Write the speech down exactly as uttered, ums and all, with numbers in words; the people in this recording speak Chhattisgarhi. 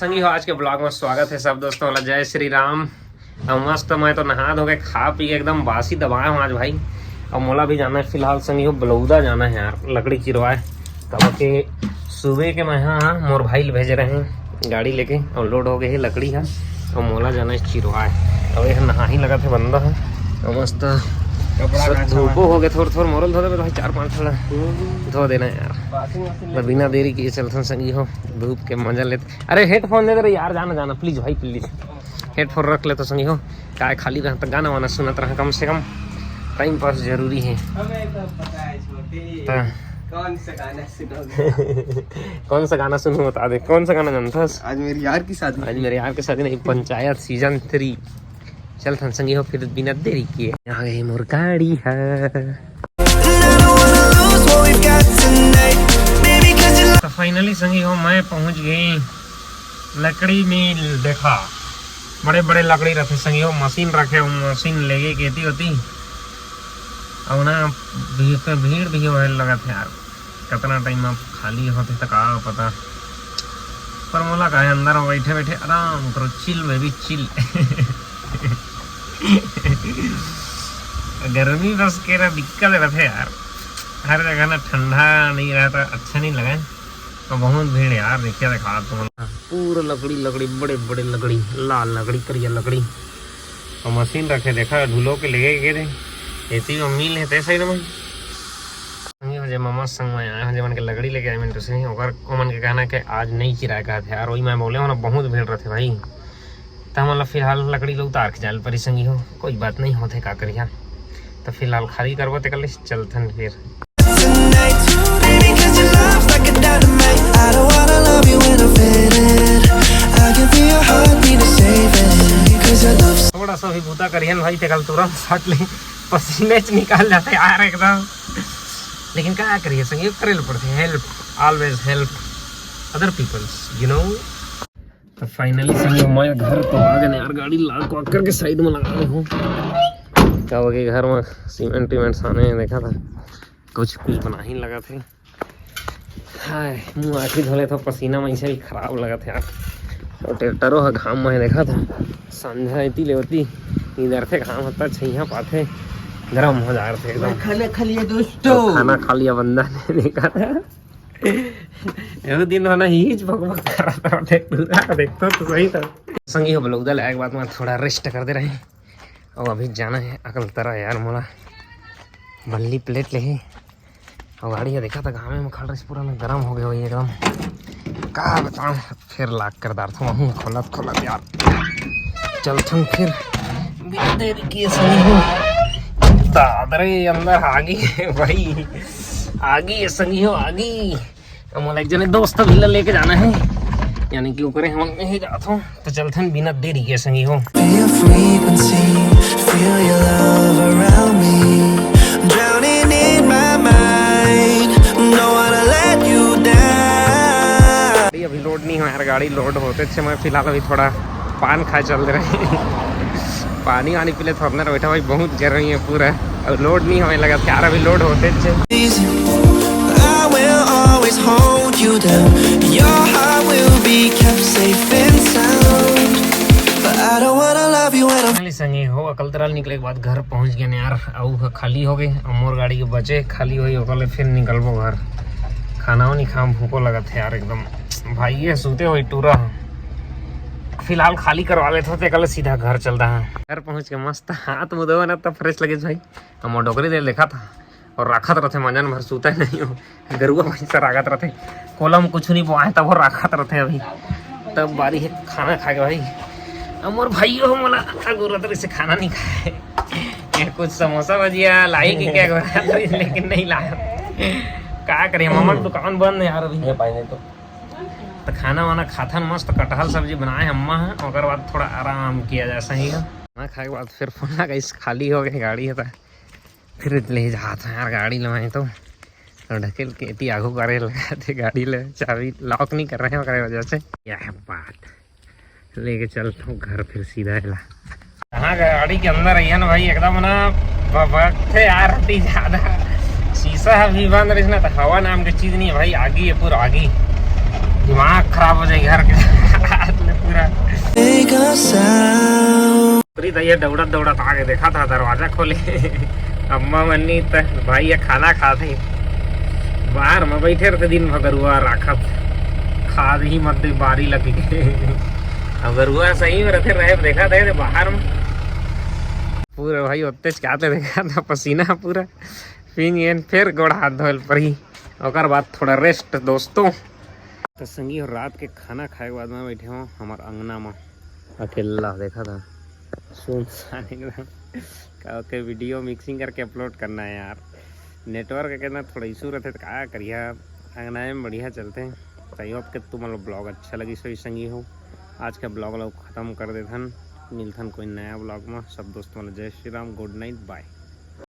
संगी हो, आज के ब्लॉग में स्वागत है सब दोस्तों वाला। जय श्री राम। अब मस्त मैं तो नहा धो के खा पी के एकदम बासी दबाए हूँ आज भाई। अब मोला भी जाना है फिलहाल संगी हो, बलौदा जाना है यार, लकड़ी चिरवाए। तब के सुबह के मैं हाँ मोर भाई ल भेजे रहे हैं गाड़ी लेके, और लोड हो गए है लकड़ी है। और मोला जाना है चिरवाए। अब यह नहा ही लगा थे बंदा है। और मस्त कपड़ा सब का धूपो हो गए, थोड़ा थोड़ा मोरल धो दे भाई, चार पाँच थोड़ा धो देना है यार। तो बिना देरी किए चलथन संगी हो, धूप के मजा लेते। अरे हेडफोन दे दे रे यार, जाना जाना प्लीज भाई प्लीज। हेडफोन रख ले तो संगी हो, काय खाली रहा तो गाना वाना सुनत रहा, कम से कम टाइम पास जरूरी है। हमें तो पता है छोटे। ता कौन सा गाना सुनोगे? कौन सा गाना सुनू बता दे, कौन सा गाना जानथस? आज मेरे यार की शादी। आज मेरे यार के शादी नहीं, पंचायत सीजन थ्री। चलथन संगी हो फिर बिना देरी किए, आ गई मोर गाड़ी है। तो फाइनली संगी हो, मैं पहुंच गई लकड़ी मिल। देखा, बड़े बड़े लकड़ी रखे संगी हो, मशीन रखे हो, मशीन लेके केती होती। अब ना भीड़, भीड़ भी होए लगत है यार, कितना टाइम अब खाली होते तो का पता। पर मोला का है, अंदर में बैठे बैठे आराम करो, चिल में भी चिल। गर्मी बस के ना दिक्कत रहते यार, हर जगह ना ठंडा नहीं रहता, अच्छा नहीं लगे। तो बहुत भीड़ यार, देखिए दिखा तुम, पूरा लकड़ी लकड़ी, बड़े बड़े लकड़ी, लाल लकड़ी, करिया लकड़ी। और मशीन रखे देखा, ढुलो के लेके गए थे, एसी में मिल है तैसे ही ना भाई। संगी हो जे ममा संग में आए हो, जे मन के लकड़ी लेके आए मिंटू से, ओकर ओमन के कहना कि आज नहीं चिराए का थे यार, वही मैं बोले हो ना, बहुत भीड़ रहते भाई। त हमन ला फिलहाल लकड़ी ला उतार के जाए ल परी संगी हो, कोई बात नहीं होते का करिया। त फिलहाल खाली करबो तेकर ले चलथन फिर। Tonight, baby, 'cause your love's like a dynamite. I don't wanna love you in a minute. I'll give you your heartbeat to save it. 'Cause your love's थोड़ा सा भी बूता करियन भाई, तेकर तुरंत सट ले, पसीने च निकाल जाते यार एकदम। लेकिन का करिए संगी, करे ल पड़ते, help, always help other people's, you know। तो फाइनली संगी मैं घर तो आ गए यार, गाड़ी लॉक वॉक करके साइड में लगा दे हूँ। का हो गया, घर में सीमेंट वीमेंट साने देखा था, कुछ कुछ बना ही लगा थे। हाय, मुंह आखी धोले तो पसीना में ऐसे ही खराब लगा था यार। और ट्रैक्टरों का घाम में देखा था, संझा इतनी ले होती, इधर थे घाम होता, छैया पाथे, गर्म हो जा रहे थे एकदम। खाना खा लिया तो दोस्तों। खाना खा लिया बंदा ने, देखा था। एक दिन होना ही बकबक कर रहा था, देख, पूरा देखता तो सही था। संगी हो बलौदा लायक बात में थोड़ा रेस्ट कर दे रहे हैं। और अभी जाना है अकलतरा यार, मोला बल्ली प्लेट ले ही। और गाड़ी है देखा था, घामे में खड़ रही, पूरा ना गर्म हो गया वही एकदम। का बताऊँ, फिर लाग कर दार था वहूँ खोलत खोलत यार। चलथन फिर, बिना देरी किए संगी हो। दादरे अंदर आगी है भाई, आगी है संगी हो, आगी। अब मोला एक जने दोस्त भी ला लेके जाना है, यानी कि ओकरे हमन में ही जात हो, तो चलथन बिना देरी के संगी हो। Be a frequency, feel your love around me. I'm drowning in my mind, don't wanna let you down. गाड़ी अभी लोड नहीं हो यार, गाड़ी लोड होते अच्छे। मैं फिलहाल अभी थोड़ा पान खाए चल रहे हैं। पानी वानी पी ले, थोड़ा अंदर बैठा भाई, बहुत गर्मी है पूरा, और लोड नहीं होने लगा यार, अभी लोड होते अच्छे। Easy. I will always hold you down. Your heart will be kept safe and sound. But I don't wanna love you when I'm finally संगी हो, अकलतरा ले निकले के बाद घर पहुंच गए यार। अउ ह खाली हो गए, अब मोर गाड़ी के बचे खाली होई, ओकर ले फिर निकलबो घर। खाना नहीं खाम, भूखो लगत है यार एकदम। भाई ये सूते हुई टूरा, फिलहाल खाली करवा लेते होते, कल सीधा घर चलता है। घर पहुंच के मस्त हाथ मुँह धोवे ना, तब फ्रेश लगे भाई। हम डोकरी दे देखा था और राखत रहते, मजन भर सूता नहीं हो, गरुआ भैंसा राखत रहते, कोला में कुछ नहीं बोआए तब वो राखत रहते अभी। तब बारी है खाना खा के भाई। अब मोर भाइयों हो मोला अगुरत रही से खाना नहीं खाए। ये कुछ समोसा भजिया लाई कि क्या अगुरत रही, लेकिन नहीं लाया। का करिए, मामा की दुकान बंद है यार अभी। ये पानी तो तो खाना वाना खाथन मस्त, कटहल सब्जी बनाए अम्मा हैं, ओकर बाद थोड़ा आराम किया जा सही है। खाना खाए के बाद फिर फोन आ गई, खाली हो गई गाड़ी है तो फिर ले जात हैं यार गाड़ी लवाए तो। तो ढकेल के एती आगू करे लगा थे गाड़ी ले, चाबी लॉक नहीं कर रहे हैं ओकरे वजह से। यह बात लेके चलता हूँ घर फिर सीधा एला। हाँ, गाड़ी के अंदर आई है ना भाई, एकदम ना भभकते यार अति ज्यादा। शीशा अभी बंद रही ना, तो हवा नाम की चीज नहीं है भाई, आगी है पूरा आगी। दिमाग खराब हो जाए घर के। पूरा पूरी तो ये दौड़त दौड़त आगे देखा था, दरवाजा खोले। अम्मा मन्नी त भाई ये खाना खात हे, बाहर में बैठे रहते दिन भर गरुआ राखत, खाद ही मत दे बारी लग के। अब गरुआ सही में रहते रहे, देखा थे बाहर में पूरा भाई ओतेच का ते देखा था, पसीना पूरा। फिर ये फिर गोड़ हाथ धोल पड़ी, ओकर बाद थोड़ा रेस्ट दोस्तों। तो संगी, और रात के खाना खाए के बाद मैं बैठे हूँ हमार अंगना में अकेला, देखा था सुनसान एकदम। का ओके वीडियो मिक्सिंग करके अपलोड करना है यार, नेटवर्क के ना थोड़ा इशू रहते तो का करिया। अंगना में बढ़िया चलते हैं। तो आई होप कि तुम लोग ब्लॉग अच्छा लगी सोई संगी हो। आज का ब्लॉग लोग खत्म कर देथन, मिलथन कोई नया ब्लॉग में। सब दोस्त मन जय श्री राम, गुड नाइट, बाय।